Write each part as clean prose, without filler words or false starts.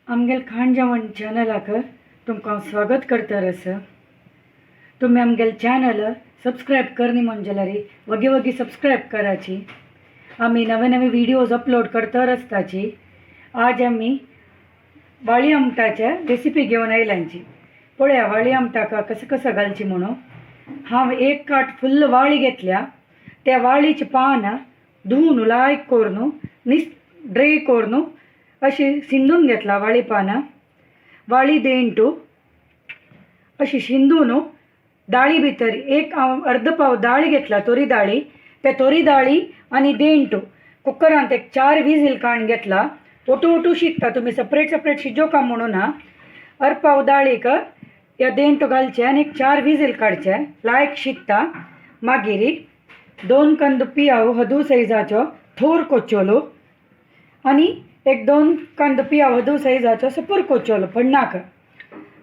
आमगेल खाण जेवण चॅनलाक तुमकां स्वागत करता आसा। तुमी आमगेल चॅनल सबस्क्रायब करनी म्हूण जाल्यार वगी वगी सबस्क्रायब कराची। आमी नवे नवे व्हिडियोज अपलोड करता आसताची। आज आमी वाळी आमटाचे रेसिपी घेवन आयल्यांची। पळया वाळी आमटाक कसं कसं घालची म्हणून। हांव एक काट फुल्ल वाळी घेतल्या। त्या वाळीचे पान धुवन लायक करून निस ड्राय करून अशी शिंदून घेतला वाळी पानां। वाळी देंटू अशी शिंदून दाळी भितर एक अर्द पाव दाळ घेतला तोरी दाळी, त्या तोरी दाळी आनी देंटू कुकरांत एक 4 विजील काण घेतला। ओटू ओटू शिकता तुमी सपरेट सपरेट शिजोवका म्हणून ना। अर्द पाव दाळीक ह्या देंटू घालचे आनी एक 4 विजील काडचे, लायक शिकता। मागीर 2 कंद पियाव हदू सायजाचो थोर कोचोलो आनी एक 2 कंद पियाव हदू सायजाचो सपूर कोचोलो पण्णाक।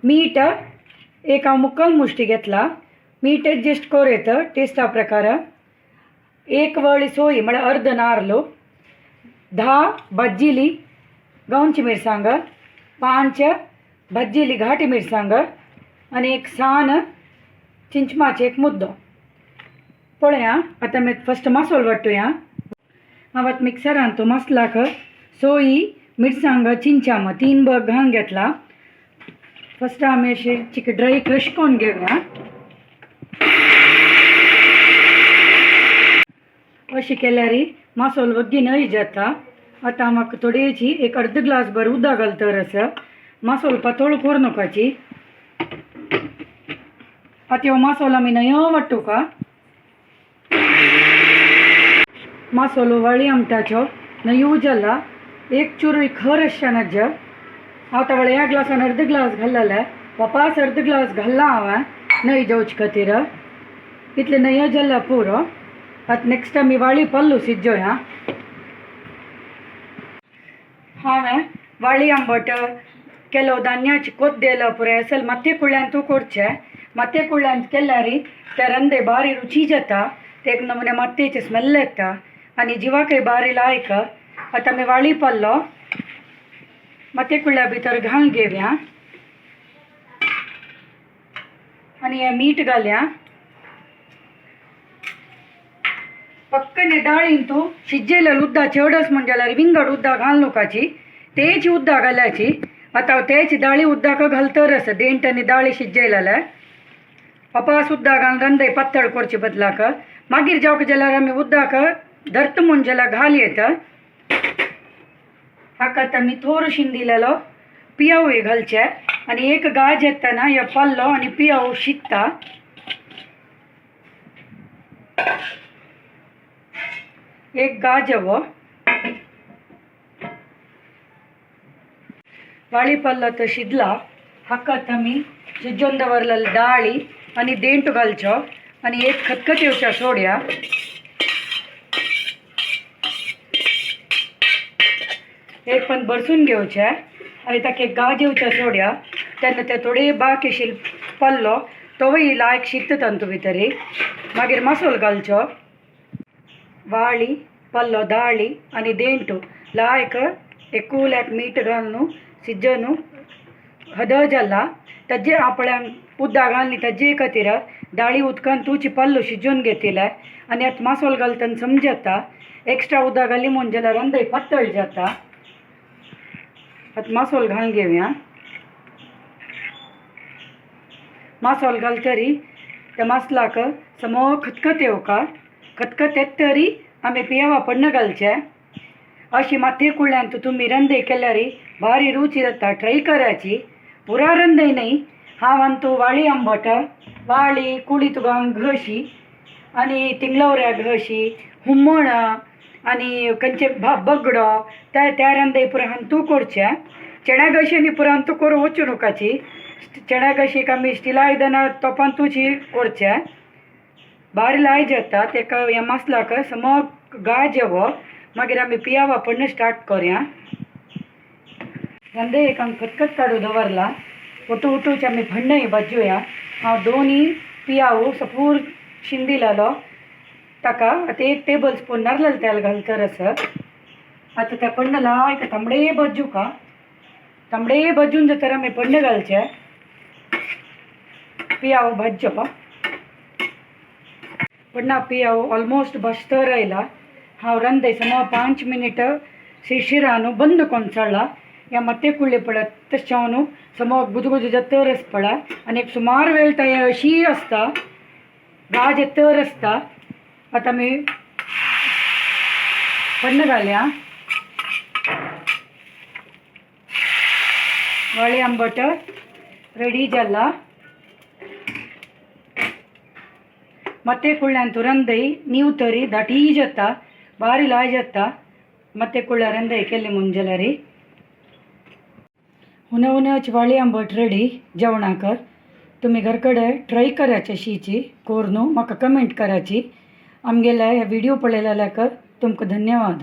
मीठ एक हांव मुक्कल मुश्टी घेतला। मीठ एडजस्ट कर येता टेस्टा प्रकार। 1 वळी सोय म्हळ्यार अर्द नारलो, 10 भाजिली गांवची मिरसांग, 5 भाजिली घाटी मिरसांग आनी एक सान चिंचमाचे एक मुद्दो। पळया आतां आमी फस्ट मसालो वांटुया। हांव आतां मिक्सरान तो मसलाक सोयी मिरसांग चिंचाम 3 बग घालून घेतला। फस्ट आमी अशें चिक ड्राय क्रश करून घेवया। अशें केल्यार मसालो वग्गी न्हय जाता। आतां म्हाका थोडेची एक अर्द ग्लास भर उदक घालतर आसा। मसालो पातळ करूं नकाची। आतां हो मसालो आमी न्हय वांटुका। मसालो वाळी आमटाचो न्हय जाला। एक चुरूय खर अशें नज्ज। हांव आतां व्हडल्या ग्लासान अर्द ग्लास घाललें, वापास अर्द ग्लास घाल्ला हांवें न्हय जावचे खातीर। इतलें न्हय जाल्यार पुरो। आतां नेक्स्ट आमी वाळी पल्लू शिजोवया। हांवें वाळी आंबट ಕೆಲವು धान्याचे कोद्देल पुराय असल मातये कुळ्यान तूं करचें। मातये कुळ्यान केल्यार ते रंदे बारी रुची जाता। ते एक नमुने मातयेचे स्मेल येता आनी जिवाकय बारी लायक। आतां आमी वाळी पल्लो मातये कुळ्या भितर घालून घेवया आनी हें मीठ घालया। पक्कने दाळीन तूं शिजयलें उदक चडच म्हण जाल्यार विंगड उदक घाल नकाची, तेच उदक घाल्याची। आतां तेच दाळी उदक घालतर आसा देंट आनी दाळी शिजयलेले अपास उदक घालून रंदय पातळ करचे बदलाक। मागीर जावंक जाल्यार आमी उदक धरत म्हूण जाल्यार घाल येता। हाका आतां आमी थोर शिंदिलेलो पियावूय घालचे आनी एक गाज येतना ह्यो पल्लो आनी पियाव शिकता। एक गाज हो वाळी पल्लो तो शिजला। हाका आतां आमी शिजोवन दवरलेली दाळी आनी देंट घालचो आनी एक खतखत येवच्या सोडया। एक पण बरसून घेवचें आनी ताका एक गाज येवच्या सोडया। तेन्ना ते थोडे बाकी आशिल्लो पल्लो तोवूय लायक शिजता तातूंत भितर। मागीर मसालो घालचो। वाळी पल्लो दाळी आनी देंटू लायक एक कुल्याक मीठ घालून शिजोवन हद जाला। ताजे आपल्याक उदक घालनी ताजे खातीर दाळी उदकान तुची पल्लो शिजोवन घेतिले आनी आतां मसालो घालतना समजता। एक्स्ट्रा उदक घाली म्हूण जाल्यार रंदय पातळ जाता। आतां मसालो घालून घेवया। मसालो घालतरी त्या मसाल्याक समो खतखत येवका। खतखत येत तरी आमी पियावा पण्ण घालचे। अशी मातये कुळ्यान तुमी रंदय केल्यार भारी रुची जाता। ट्राय कराची। पुरा रंदय न्हय। हांव अंतू वाळी आंबट वाळी कुळीत घालून घशी आनी तिंगलवऱ्या घशी हुमण आनी खंयचे बगडो त्या त्या रंदय पुरा हांतू करचें। चण्या घशी पुरा अंतू करूं वचूं नकाची। चण्या घशीक आमी स्टिला आयदनां तोपांतूच करचें। बारी लाय जाता। तेका ह्या मसलाक समो गाज येवप। मागीर आमी पियावा पण्ण स्टार्ट करया। रंदे एक आमी खतखत काडून दवरला। ओटू ओटूचे आमी भण्णय भाजूया। हांव 2 पियाव सपूर शिंदिलेलो ताका आतां 1 टेबल स्पून नारल तेल घालतर आसा। आतां त्या पण्ण लायक तांबडे भाजूका। तांबडे भाजून जाता आमी पण्ण घालचे. पियाव भाजचो पण्णा पियाव ऑलमोस्ट भाजतर आयला. हांव रांदय समा 5 मिनिट शिशिरान बंद कोनसळ्ळा. या मत्ते कुळ्ळे पडत तशें समो गुजगुजू तरस पडा आनी एक सुमार वेळ तयार अशी आसता, गाज तर आसता. आतां आमी पण्ण घालया. वाळी आंबट रेडी जाला. ಮತ್ತೆ ಕುಳ್ಳ್ಯಾन ತುರಂದೈ ನೀವು ತರಿ ದಟೀ ಜತ್ತ ಬಾರಿ ಲಾಯ್ ಜತ್ತ ಮತ್ತೆ ಕುಳ್ಳ ರಂದೈ ಕೆಲ್ಲಿ ಮುಂಜಲರಿ. हुने हुने वाळी आंबट रेडी जेवणाक. तुमी घरकडे ट्राय कराचे शीची कोरनू म्हाका कमेंट कराची. आमगेल्या ह्या व्हिडिओ पळयलेल्याक तुमकां धन्यवाद.